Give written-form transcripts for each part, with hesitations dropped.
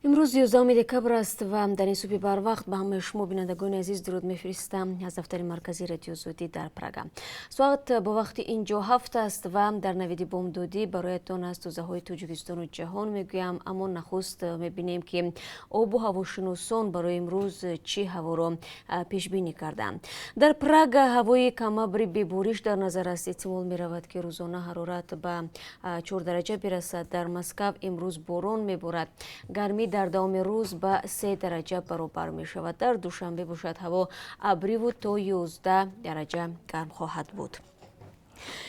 Имрӯз 11 декабр аст ва дар ин субҳи барвақт ба ҳамаи шумо, бинандагони азиз, дуруд мефиристам аз дафтари марказии Радиои Озодӣ дар Прага. Соат бо вақти инҷо 7 аст ва дар навиди бомдодӣ бароятон аз тозаҳои Тоҷикистону ҷаҳон мегӯям. Аммо нахуст мебинем, ки обу ҳавошиносон барои имрӯз чӣ ҳаворо пешбинӣ карданд. Дар Прага ҳавои камабри бебориш дар назар аст. Эҳтимол меравад, ки рӯзона ҳарорат ба 4 дараҷа бирасад. Дар Москав имрӯз борон меборад, гармӣ дар давоми рӯз ба 3 дараҷа баробар мешавад. Дар Душанбе бошад, ҳаво абриву то 11 дараҷа гарм хоҳад буд.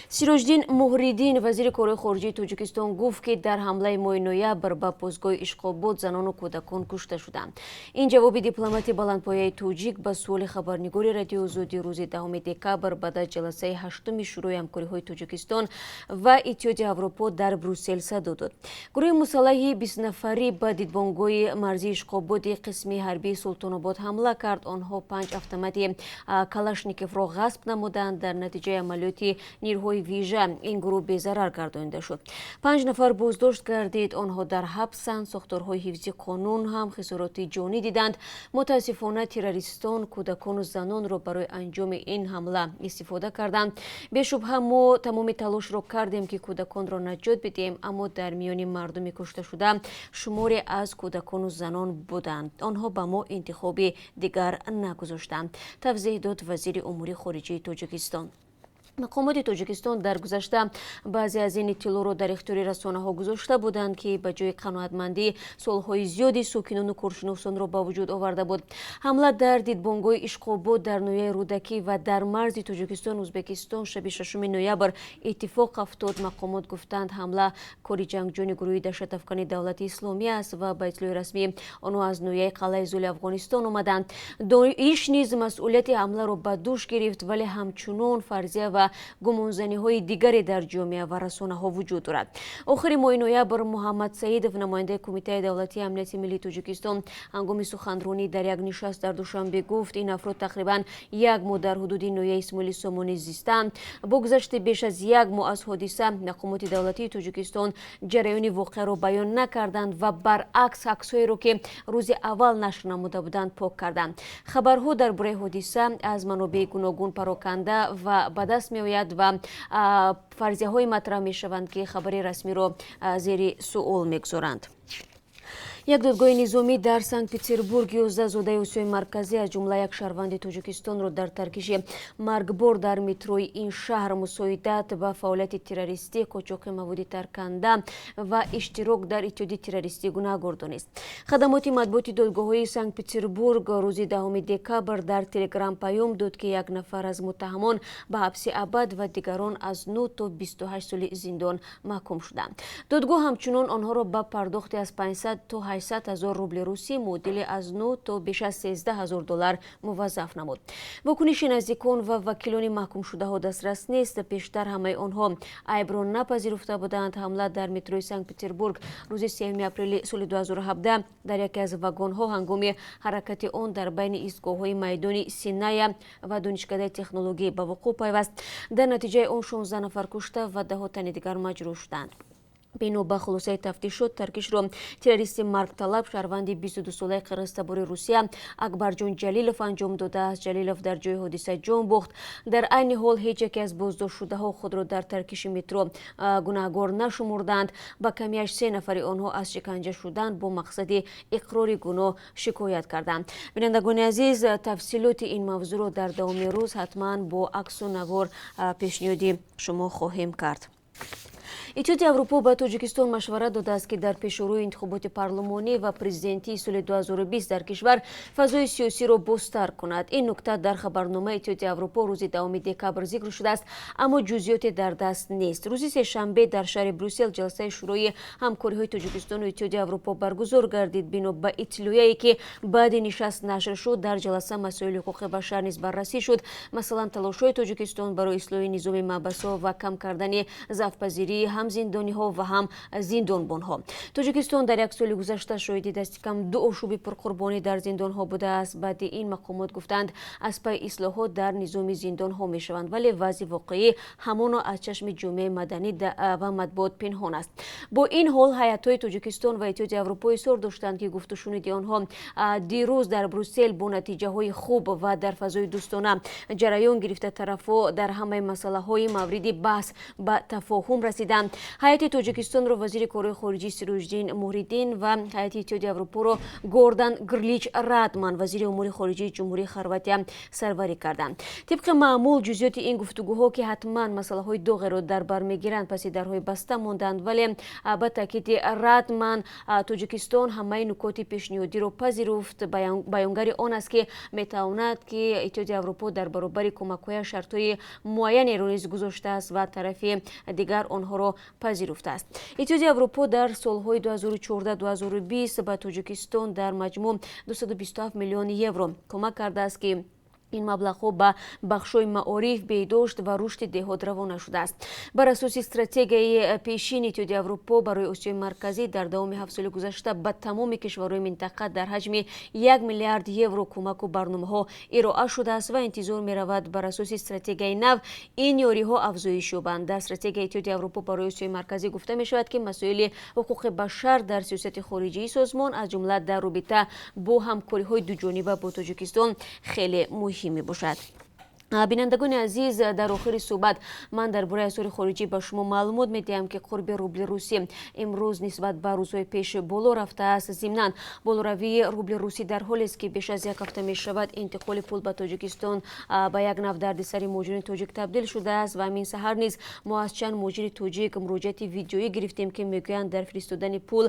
Сироҷиддин Муҳриддин, вазири корҳои хориҷии Тоҷикистон, гуфт, ки дар ҳамлаи моҳи ноябр ба посгоҳи Ишқобод занону кӯдакон кушта шуданд. Ин ҷавоби дипломати баландпояи тоҷик ба суоли хабарнигори Радиои Озодӣ рӯзи 10 декабр баъд аз ҷаласаи ҳаштуми Шӯрои ҳамкориҳои Тоҷикистон ва Иттиҳоди Аврупо дар Брюссел садо дод. Гурӯҳи мусаллаҳи бистнафарӣ ба дидбонгоҳи марзии Ишқободи қисми ҳарбии Султонобод ҳамла кард. Онҳо панҷ автомати Калашниковро ғасб намуданд. Дар натиҷаи амалиёти нирӯҳои вижа ин гурӯҳ безарар гардонида шуд. Панҷ нафар боздошт гардид, онҳо дар ҳабсанд. Сохторҳои ҳифзи қонун ҳам хисороти ҷонӣ диданд. Мутаассифона, террористон кӯдакону занонро барои анҷоми ин ҳамла истифода карданд. Бешубҳа, мо тамоми талошро кардем, ки кӯдаконро наҷот бидиҳем, аммо дар миёни мардуми кушташуда шуморе аз кӯдакону занон буданд. Онҳо ба мо интихоби дигар нагузоштанд, тавзеҳ дод вазири умури хориҷии Тоҷикистон. Мақомоти Тоҷикистон дар гузашта баъзе аз ин иттилоъро дар ихтиёри расонаҳо гузошта буданд, ки ба ҷои қаноатмандӣ суолҳои зиёди сокинону коршиносонро ба вуҷуд оварда буд. Ҳамла дар дидбонгоҳи Ишқобод дар ноҳияи Рӯдакӣ ва дар марзи Тоҷикистон Ӯзбекистон шаби 6 ноябр иттифоқ афтод. Мақомот гуфтанд, ҳамла кори ҷангҷӯёни гурӯҳи даҳшатафкани Давлати Исломӣ аст ва ба иттилои расмӣ, онҳо аз ноҳияи Қалъаи Зули Афғонистон омаданд. Доиш низ масъулияти ҳамларо ба дӯш гирифт, вале ҳамчунон фарзия ва гумонзаниҳои дигаре дар ҷомеа ва расонаҳо вуҷуд дорад. Охири моҳи ноябр Муҳаммад Саидов, намояндаи Кумитаи давлатии амнияти миллии Тоҷикистон, ҳангоми суханронӣ дар як нишаст дар Душанбе гуфт, ин афрод тақрибан як моҳ дар ҳудуди ноҳияи Исмоили Сомонӣ зистанд. Бо гузашти беш аз як моҳ аз ҳодиса мақомоти давлатии Тоҷикистон ҷараёни воқеаро баён накарданд ва баръакс аксҳоеро, ки рӯзи аввал нашр намуда буданд, пок карданд. Хабарҳо дар бораи ҳодиса аз манобеи гуногун пароканда ва ба даст меояд ва фарзияҳое матраҳ мешаванд, ки хабари расмиро зери суол мегузоранд. Як додгоҳи низомӣ дар Санкт Петербург 11 зодаи Осиёи Марказӣ, аз ҷумла як шаҳрванди Тоҷикистонро дар таркиши маргбор дар метрои ин шаҳр, мусоидат ба фаъолияти террористӣ, қочоқи маводи тарканда ва иштирок дар иттиҳоди террористӣ гунаҳгор донист. Хадамоти матбуоти додгоҳҳои Санкт Петербург рӯзи 10 декабр дар Телеграм паём дод, ки як нафар аз муттаҳамон ба ҳабси абад ва дигарон аз 9 то 28 соли зиндон маҳкум шуданд. Додгоҳ ҳамчунон онҳоро ба пардохти аз 500 то 800 ҳазор рубли русӣ, муодили аз 9 то беш аз 13 ҳазор доллар, муваззаф намуд. Вокуниши наздикон ва вакилони маҳкумшудаҳо дастрас нест. Пештар ҳамаи онҳо айбро напазируфта буданд. Ҳамла дар метрои Санкт Петербург рӯзи 3 апрели соли 2017 дар яке аз вагонҳо ҳангоми ҳаракати он дар байни истгоҳҳои майдони Сенная ва Донишкадаи технологӣ ба вуқӯъ пайваст. Дар натиҷаи он 16 нафар кушта ва даҳо тани дигар маҷрӯҳ шуданд. Бино ба хулосаи тафтишот, таркишро террористи маргталаб, шаҳрванди 22-солаи қирғизтабори Русия Акбарҷон Ҷалилов анҷом додааст. Ҷалилов дар ҷои ҳодиса ҷон бохт. Дар айни ҳол ҳеҷ яке аз боздоштшудаҳо худро дар таркиши метро гунаҳгор нашумурданд. Ба камиаш се нафари онҳо аз шиканҷа шудан бо мақсади иқрори гуноҳ шикоят карданд. Бинандагони азиз, тафсилоти ин мавзӯъро дар давоми рӯз ҳатман бо аксу навор пешниҳоди шумо хоҳем кард. Иттиҳоди Аврупо ба Тоҷикистон машварат додааст, ки дар пешорӯи интихоботи парлумонӣ ва президентии соли 2020 дар кишвар фазои сиёсиро бозтар кунад. Ин нукта дар хабарномаи Иттиҳоди Аврупо рӯзи 10 декабр зикр шудааст, аммо ҷузъиёте дар даст нест. Рӯзи сешанбе дар шаҳри Брюссел ҷаласаи Шӯрои ҳамкориҳои Тоҷикистону Иттиҳоди Аврупо баргузор гардид. Бино ба иттилояе, ки баъди нишаст нашр шуд, дар ҷаласа масоили ҳуқуқи башар низ баррасӣ шуд. Масалан, талошҳои Тоҷикистон барои ислоҳи низоми маҳбасҳо ва кам кардани заъфпазирии ҳам Ҳам зиндониҳо ва ҳам зиндонбонҳо. Тоҷикистон дар як соли гузашта шоҳиди дасти кам ду ошӯби пурқурбонӣ дар зиндонҳо будааст. Баъди ин мақомот гуфтанд, аз пай ислоҳот дар низоми зиндонҳо мешаванд, вале вазъи воқеӣ ҳамоно аз чашми ҷомеаи маданӣ ва матбуот пинҳон аст. Бо ин ҳол, ҳайатҳои Тоҷикистон ва Иттиҳоди Аврупо исрор доштанд, ки гуфтушуниди онҳо дирӯз дар Брюссел бо натиҷаҳои хуб ва дар фазои дӯстона ҷараён гирифта, тарафҳо дар ҳамаи масъалаҳои мавриди баҳс ба тафоҳум расиданд. Ҳайати Тоҷикистонро вазири корҳои хориҷӣ Сироҷиддин Муҳриддин ва ҳайати Иттиҳоди Аврупоро Гордан Грлич Радман, вазири умури хориҷии Ҷумҳурии Хорватия, сарварӣ карданд. Тибқи маъмул, ҷузъиёти ин гуфтугӯҳо, ки ҳатман масъалаҳои доғеро дар бар мегиранд, паси дарҳои баста монданд, вале ба таъкиди Радман, Тоҷикистон ҳамаи нукоти пешниҳодиро пазируфт. Баёнгари он аст, ки метавонад, ки Иттиҳоди Аврупо дар баробари кӯмакҳояш шартҳои муайянеро низ гузоштааст ва тарафи дигар онҳоро пазируфтааст. Иттиҳоди Аврупо дар солҳои 2014-2020 ба Тоҷикистон дар маҷмӯъ 227 миллион евро кӯмак кардааст, ки ин маблағҳо ба бахшҳои маориф, беҳдошт ва рушди деҳот равона шудааст. Бар асоси стратегияи пешини Иттиҳоди Аврупо барои Осиёи Марказӣ, дар давоми 7 соли гузашта ба тамоми кишварҳои минтақа дар ҳаҷми 1 миллиард евро кӯмаку барномаҳо ироа шудааст ва интизор меравад, бар асоси стратегияи нав ин ёриҳо афзоиш ёбанд. Дар стратегияи Иттиҳоди Аврупо барои Осиёи Марказӣ гуфта мешавад, ки масоили ҳуқуқи башар дар сиёсати хориҷии созмон, аз ҷумла дар робита бо ҳамкориҳои дуҷониба бо Тоҷикистон, хеле муҳим мебошад. Бинандагони азиз, дар охири суҳбат ман дар бораи асъори хориҷӣ ба шумо маълумот медиҳам, ки қурби рубли русӣ имрӯз нисбат ба рӯзҳои пеш боло рафтааст. Зимнан, болоравии рубли русӣ дар ҳолест, ки беш аз як ҳафта мешавад, интиқоли пул ба Тоҷикистон ба як нав дарди сари муҳоҷирони тоҷик табдил шудааст ва ҳамин саҳар низ мо аз чанд муҳоҷири тоҷик муроҷиати видеоӣ гирифтем, ки мегӯянд, дар фиристодани пул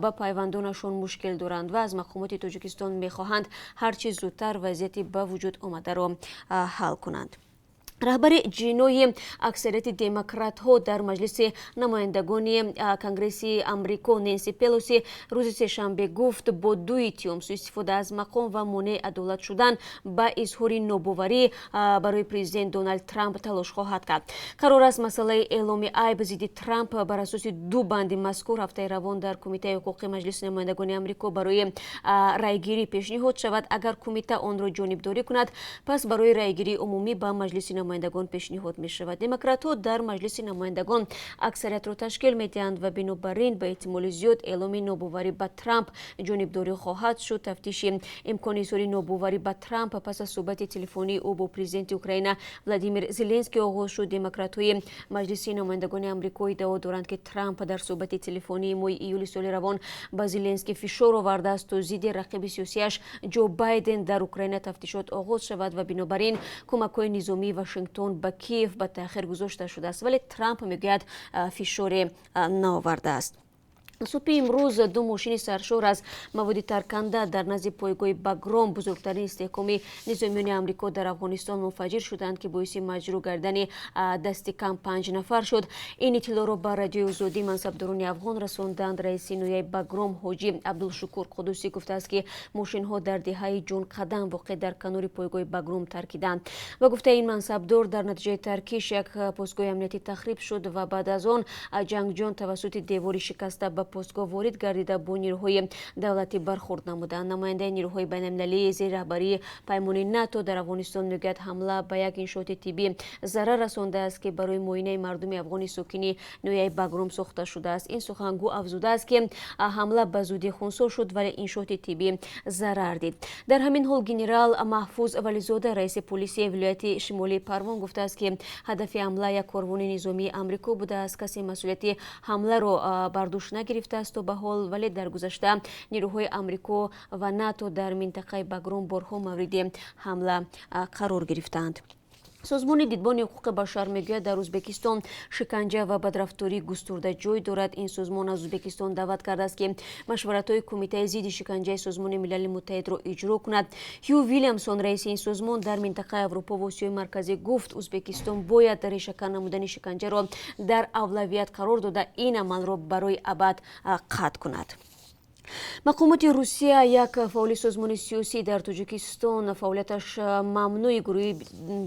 ба пайвандонашон мушкил доранд ва аз мақомоти Тоҷикистон мехоҳанд, ҳарчи зудтар вазъияти ба вуҷуд омадаро ҳал кунанд. Раҳбари ҷиноҳи аксарияти демократҳо дар Маҷлиси намояндагони Конгресси Амрико Ненси Пелоси рӯзи сешанбе гуфт, бо ду иттиҳом, суистифода аз мақом ва монеи адолат шудан, ба изҳори нобоварӣ барои президент Доналд Трамп талош хоҳад кард. Қарор аст, масъалаи эъломи айб зидди Трамп бар асоси ду банди мазкур ҳафтаи равон дар Кумитаи ҳуқуқи Маҷлиси намояндагони Амрико барои райгирӣ пешниҳод шавад. Агар кумита онро ҷонибдорӣ кунад, пас барои райгирии умумӣ ба Маҷлиси намояндагон пешниҳод мешавад. Демократҳо дар Маҷлиси намояндагон аксариятро ташкил медиҳанд ва бинобар ин ба эҳтимоли зиёд эъломи нобоварӣ ба Трамп ҷонибдорӣ хоҳад шуд. Тафтиши имкони изҳори нобоварӣ ба Трамп пас аз суҳбати телефонии ӯ бо президенти Украина Владимир Зеленский оғоз шуд. Демократҳои Маҷлиси намояндагони Амрико иддао доранд, ки Трамп дар суҳбати телефонии моҳи июли соли равон ба Зеленский фишор овардааст, то зидди рақиби сиёсиаш Ҷо Байден дар Украина тафтишот оғоз шавад ва бинобар ин кӯмакҳои низомии Вашингтон ба Киев ба таъхир гузошта шудааст. Вале Трамп мегӯяд, фишоре наовардааст. Субҳи имрӯз ду мошини саршор аз маводи тарканда дар назди пойгоҳи Багром, бузургтарин истеҳкоми низомиёни Амрико дар Афғонистон, мунфаҷир шуданд, ки боиси маҷрӯҳ гардани дасти кам панҷ нафар шуд. Ин иттилоъро ба Радиои Озодӣ мансабдорони афғон расонданд. Раиси ноҳияи Багром ҳоҷӣ Абдулшукур Қудусӣ гуфтааст, ки мошинҳо дар деҳаи Ҷунқадам, воқеъ дар канори пойгоҳи Багром, таркиданд. Ба гуфтаи ин мансабдор, дар натиҷаи таркиш як постгоҳи амниятӣ тахриб шуд ва баъд аз он ҷангҷӯён тавассути девори шикаста ба постгоҳ ворид гардида, бо нирӯҳои давлатӣ бархӯрд намуданд. Намояндаи нирӯҳои байналмилалии зери раҳбарии паймони НАТО дар Афғонистон мегӯяд, ҳамла ба як иншооти тиббӣ зарар расондааст, ки барои муоинаи мардуми афғони сокини ноҳияи Багром сохта шудааст. Ин сухангӯ афзудааст, ки ҳамла ба зудӣ хунсо шуд, вале иншооти тиббӣ зарар дид. Дар ҳамин ҳол, генерал Маҳфуз Вализода, раиси полиси вилояти шимолии Парвон, гуфтааст, ки ҳадафи ҳамла як корвони низомии Амрико будааст. Касе масъулияти ҳамларо бар дӯш нагирифтааст то ба ҳол, вале дар гузашта нирӯҳои Амрико ва НАТО дар минтақаи Багром борҳо мавриди ҳамла қарор гирифтаанд. Созмони Дидбони ҳуқуқи башар мегӯяд, дар Ӯзбекистон шиканҷа ва бадрафторӣ густурда ҷой дорад. Ин созмон аз Ӯзбекистон даъват кардааст, ки машваратҳои Кумитаи зидди шиканҷаи Созмони Милали Муттаҳидро иҷро кунад. Ҳю Вилямсон, раиси ин созмон дар минтақаи Аврупо ва Осиёи Марказӣ, гуфт, Ӯзбекистон бояд решакан намудани шиканҷаро дар авлавият қарор дода, ин амалро барои абад қатъ кунад. Мақомоти Русия як фаъоли созмони сиёсӣ дар Тоҷикистон, фаъолияташ мамнӯи гурӯҳи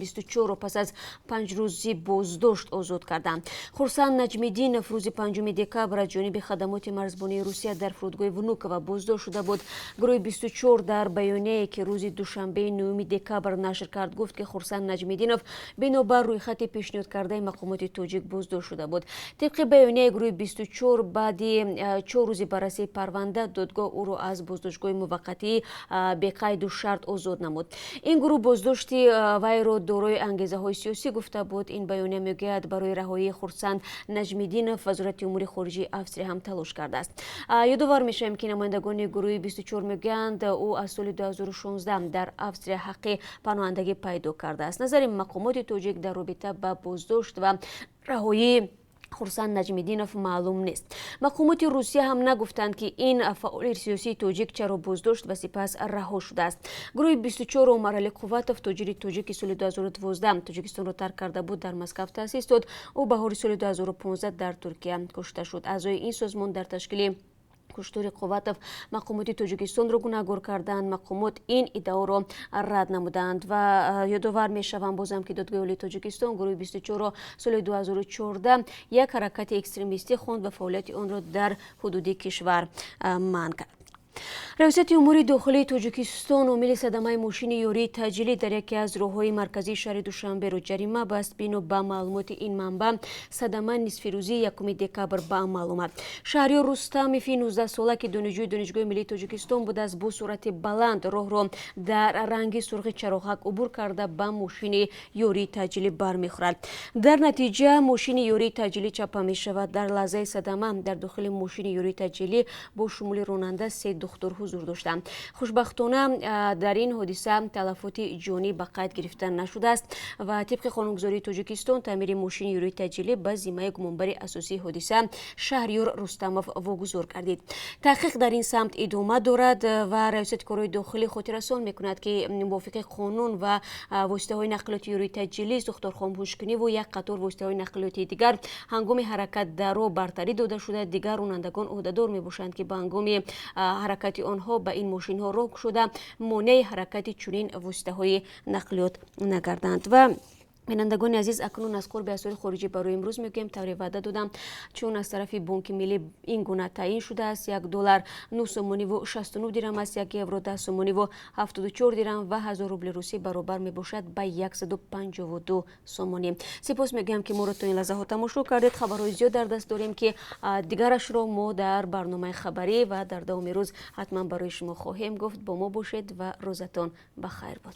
24-ро пас аз 5 рӯзи боздошт озод карданд. Хурсанд Наҷмиддинов рӯзи 5 декабр аз ҷониби хадамоти марзбонии Русия дар фурудгоҳи Внуково боздошт шуда буд. Гурӯҳи 24 дар баёнияе, ки рӯзи душанбеи 9 декабр нашр кард, гуфт, ки Хурсанд Наҷмиддинов бинобар рӯйхати пешниҳодкардаи мақомоти тоҷик боздошт шуда буд. Тибқи баёнияи гурӯҳи 24, баъди 4 рӯзи баррасии парванда додгоҳ ӯро аз боздоштгоҳи муваққатии беқайду шарт озод намуд. Ин гурӯҳ боздошти вайро дорои ангезаҳои сиёсӣ гуфта буд. Ин баёния мегӯяд, барои раҳоии Хурсанд Наҷмиддинов Вазорати умури хориҷии Австрия ҳам талош кардааст. Ёдовар мешавем, ки намояндагони гурӯҳи 24 мегӯянд, ӯ аз соли 2016 дар Австрия ҳаққи паноҳандагӣ пайдо кардааст. Назари мақомоти тоҷик дар робита ба боздошт ва раҳоии Хурсанд Наҷмиддинов маълум нест. Мақомоти Русия ҳам нагуфтанд, ки ин фаъоли сиёсии тоҷик чаро боздошт ва сипас раҳо шудааст. Гурӯҳи 24 Умаралӣ Қувватов, тоҷири тоҷик, ки соли 2012 Тоҷикистонро тарк карда буд, дар Москав таъсис дод. Ӯ баҳори соли 2015 дар Туркия кушта шуд. Аъзои ин созмон дар ташкили куштори Қувватов мақомоти Тоҷикистонро гунаҳгор карданд. Мақомот ин иддаоро рад намуданд. Ва ёдовар мешавам бозам, ки Додгоҳи Олии Тоҷикистон гурӯҳи 24-ро соли 2014 як ҳаракати экстремистӣ хонд ва фаъолияти онро дар ҳудуди кишвар манъ кард. Раёсати умури дохилии Тоҷикистон омили садамаи мошини ёрии таъҷилӣ дар яке аз роҳҳои марказии шаҳри Душанберо ҷарима баст. Бино ба маълумоти ин манбаъ, садама нисфирӯзии 1 декабр ба амал омад. Шаҳриёр Рустамови 19-сола, ки донишҷӯи Донишгоҳи миллии Тоҷикистон будааст, бо суръати баланд роҳро дар ранги сурхи чароғак убур карда, ба мошини ёрии таъҷилӣ бармехӯрад. Дар натиҷа мошини ёрии таъҷилӣ чапа мешавад. Дар лаҳзаи садама дар дохили мошини ёрии таъҷилӣ бо шумули ронанда се духтур ҳузур доштанд. Хушбахтона, дар ин ҳодиса талафоти ҷонӣ ба қайд гирифта нашудааст ва тибқи қонунгузории Тоҷикистон таъмири мошини ёрии таъҷилӣ ба зиммаи гумонбари асосии ҳодиса Шаҳриёр Рустамов вогузор гардид. Таҳқиқ дар ин самт идома дорад ва Раёсати корҳои дохилӣ хотиррасон мекунад, ки мувофиқи қонун ва воситаҳои нақлиёти ёрии таъҷилӣ, сӯхторхомӯшкуниву як қатор воситаҳои нақлиётии дигар ҳангоми ҳаракат дар роҳ бартарӣ дода шуда, дигар ронандагон ӯҳдадор мебошанд, ки ба ҳангоми ҳаракати онҳо ба ин мошинҳо роҳ кушода, монеи ҳаракати чунин воситаҳои нақлиёт нагарданд. Ва бинандагони азиз, акнун аз қурби асъори хориҷӣ барои имрӯз мегӯем. Тавре ваъда додам, чун аз тарафи Бонки Миллӣ ин гуна таъин шудааст: 1 доллар 9 сомониву 69 дирам аст, 1 евро 10 сомониву 74 дирам ва 1000 рубли русӣ баробар мебошад ба 152 сомонӣ. Сипос мегӯям, ки моро то ин лаҳзаҳо тамошо кардед. Хабарҳои зиёд дар даст дорем, ки дигарашро мо дар барномаи хабарӣ ва дар давоми рӯз ҳатман барои шумо хоҳем гуфт. Бо мо бошед ва рӯзатон ба хайр бод.